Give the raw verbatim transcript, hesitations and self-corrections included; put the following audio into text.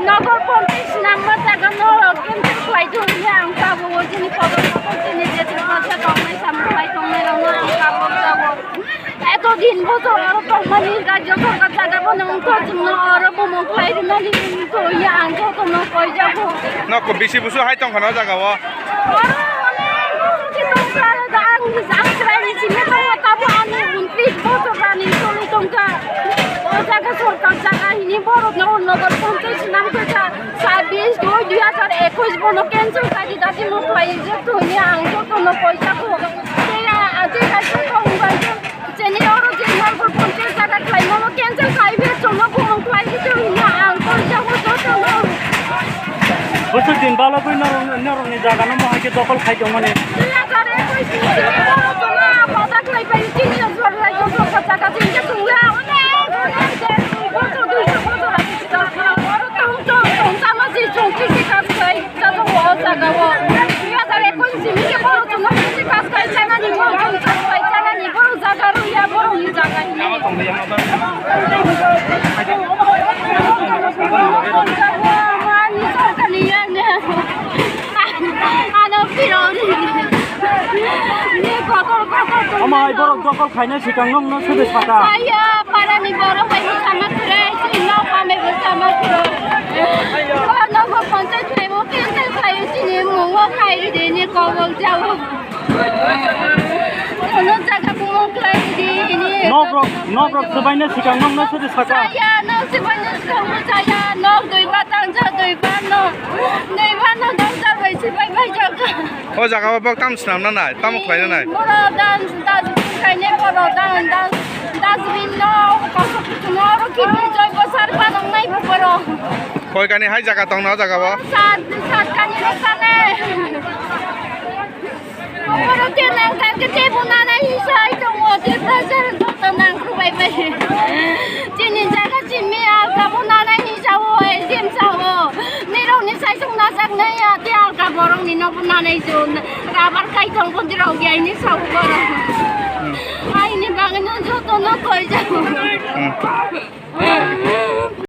Nokol ponchis number jaga no cancel khlai thung hwnwi ang kabo, o chini kotor kotor chini je tongma se tongnai samung khlai tongnai rokno ang kabo jago. Eto din bochor oro tongmani rajya sarkar jaga bono wngkha chwngno oro bumung khlai rwnani wngkha hwnwi ang jotono koi jago. Nok bisi busu hai tongkha no jaga o. Oro onek busu tongkha, ang, ang chwraini simi tongo, tabo ani untris bochor rani choli tongkha. O jaga sorkar jaga hini borokno nokol ponchis nam khe sa, sabbish dui dui hazar ekush bono cancel khaidi dati mo khlai je thoni ang jotono koi jago. Tei a, tei kaisa kok wngkha je chini oro je nokol ponchis jaga khlaimano cancel khai be chwngno bumung khlai di thoni ang koi jago jotono. Bwswk din balogwi norok, norokni jagano mohai khe dokol khai tongmani. Dui hazar ekush ni simi borok chwngno hoda khlai pai chini ojor lai ojor jaga chini chwngno onek onek je bosor dui bosor age chwng oro tong tong tong sama si chwng chini kaam khai. Jaga o, jaga o. Dui hazar ekush simi khe borok chwngno kisi kas kai chanani, borok chwng chwng kai chanani, borok jaga rwya, borokni jaga hini. Mani jaga ni yang ne. Ano pironi. Ni kotor kotor. Ama ai borok dokol khaina sikang nokno sudi saka. Saya parani borok bai sama kre, sino pame sama kre. Ano go ponchai Emo cancel khlaio chini mungo khairidi ni kobol jao. Ono jaga bumung khlairidi ni. Nok rok, nok rok swbaina sikang nokno sudi saka. Chaya, nok swbaina sikang bo chaya, nok dui ba tangsa dui ba no. Dui ba no dangsa bai sibai bai jaga. O jaga o bok tam swnam na nai, tamo khlai na nai. Boro dan, dan khaine boro dan, dan, dustbin no, kosok kuchung no, oro kidney joibo sar panang nai bo boro. Koi kani hai jaga tong na o jaga o? Sat, sat kani rok kane. Oro te nang kar ke te bo nanai hisai tongo, te pressure joto nang krubai bai. Chini jaga chimi alka bo nanai hisao, A C M sao. Nirok ni sai sung najak nai ya, te alka borok ni no bo nanai jo. Rabar kai tong bo dirok ya ini sao borok. Aini bagwi no joto no koi jago. Hmm.